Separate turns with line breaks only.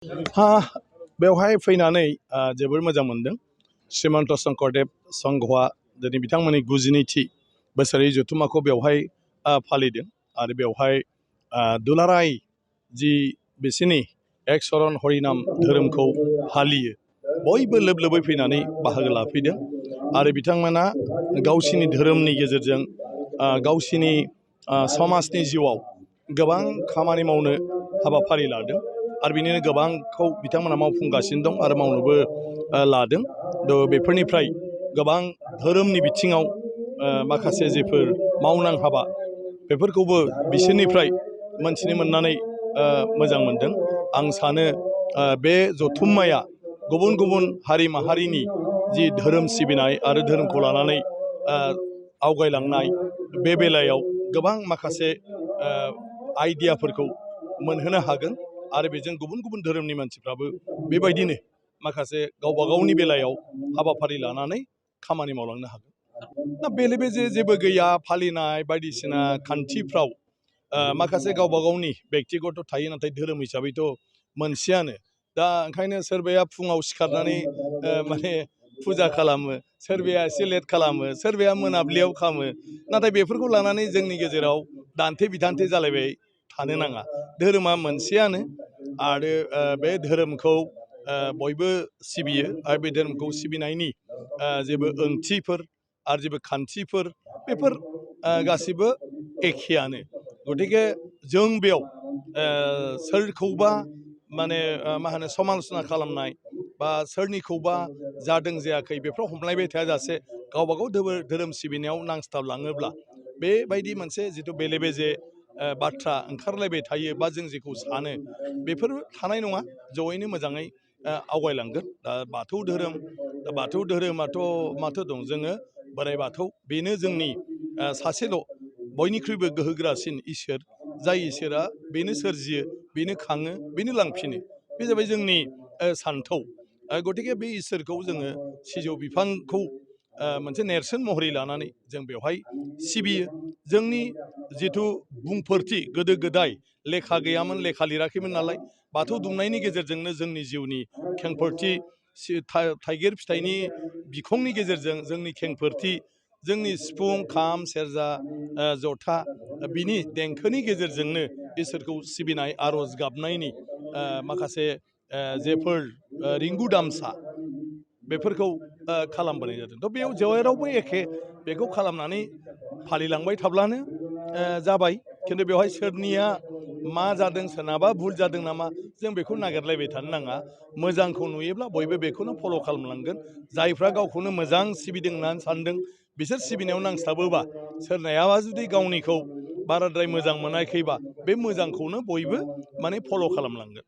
बेवहाय फैनानै जोबोर मोजां मोनदों। श्रीमन्त शंकरदेव संघआ दिनै बिथांमोननि 92थि बोसोरारि जथुम्माखौ बेवहाय फालिदों आरो बेवहाय दुलाराय जि बिसोरनि एक शरण हरिनाम धोरोमखौ फालियो बयबो लोब लोबै फैनानै बाहागो लाफैदों आरो बिथांमोना गावसिनि धोरोमनि गेजेरजों गावसिनि समाजनि जिउआव गोबां खामानि मावनो हाबाफारि लादों आरो बिनिनो गोबांखौ बिथांमोना मावफुंगासिनो दं आरो मावनोबो लादों। बेफोरनिफ्राय गोबां धोरोमनि बिथिङाव माखासे जेफोर मावनां हाबा बेफोरखौबो बिसोरनिफ्राय मोनथिनो मोननानै मोजां मोनदों। आं सानो बे जथुम्माया गुबुन गुबुन हारि माहारिनि जि धोरोम सिबिनाय आरो धोरोमखौ लानानै आवगायलांनाय बे बेलायाव गोबां माखासे आइडियाफोरखौ मोनहोनो हागोन आरो बेजों गुबुन गुबुन धोरोमनि मानसिफ्राबो बेबायदिनो माखासे गावबा गावनि बेलायाव हाबाफारि लानानै खामानि मावलांनो हागोन। दा बेले बेजे जेबो गैया फालिनाय बायदिसिना खान्थिफ्राव माखासे गावबा गावनि बेक्तिगत थायो नाथाय धोरोम हिसाबैथ' मोनसेयानो। दा ओंखायनो सोरबाया फुङाव सिखारनानै माने फुजा खालामो, सोरबाया एसे लेट खालामो, सोरबाया मोनाब्लियाव खालामो। नाथाय बेफोरखौ लानानै जोंनि गेजेराव दान्थे बिदान्थे जालायबाय थानो नाङा। धोरोमा मोनसेयानो आरो बे धोरोमखौ बयबो सिबियो आरो बे धोरोमखौ सिबिनायनि जेबो ओंथिफोर आरो जेबो खान्थिफोर बेफोर गासिबो एखेयानो। गतिके जों बेयाव सोरखौबा माने मा होनो समालसना खालामनाय बा सोरनिखौबा जादों जायाखै बेफोराव हमलायबाय थायाजासे गावबा गाव धोरोम सिबिनायाव नांस्थाबलाङोब्ला बेबायदि मोनसे जिथु बेले बेजे बाथ्रा ओंखारलायबाय थायो बा जों जेखौ सानो बेफोर थानाय नङा। जयैनो मोजाङै आवगायलांगोन। दा बाथौ धोरोमाथ' माथो दं, जोङो बोराइ बाथौ बेनो जोंनि सासेल' बयनिख्रुइबो गोहोगोरासिन इसोर। जाय इसोरा बेनो सोरजियो, बेनो खाङो, बेनो लांफिनो। बे जाबाय जोंनि सान्थौ। गतिके बे इसोरखौ जोङो सिजौ बिफांखौ मोनसे नेरसोन महरै लानानै जों बेवहाय सिबियो। जोंनि जिथु बुंफोरथि गोदो गोदाय लेखा गैयामोन, लेखा लिराखैमोन नालाय बाथौ दुमनायनि गेजेरजोंनो जोंनि जिउनि खेंफोरथि थाइगिर फिथाइनि बिखंनि गेजेरजों जोंनि खेंफोरथि, जोंनि सिफुं, खाम, सेरजा, जथा बिनि देंखोनि गेजेरजोंनो इसोरखौ सिबिनाय आर'ज गाबनायनि माखासे जेफोर रिंगु दामसा बेफोरखौ खालामबोनाय जादों। थ' बेयाव जेरावबो एखे बेखौ खालामनानै फालिलांबाय थाब्लानो जाबाय। खिन्थु बेवहाय सोरनिया मा जादों, सोरनाबा भुल जादों नामा जों बेखौ नागिरलायबाय थानो नाङा। मोजांखौ नुयोब्ला बयबो बेखौनो फल' खालामलांगोन। जायफ्रा गावखौनो मोजां सिबिदों होननानै सानदों बिसोर सिबिनायाव नांस्थाबोबा सोरनायाबा जुदि गावनिखौ बाराद्राय मोजां मोनाखैबा बे मोजांखौनो बयबो माने फल' खालामलांगोन।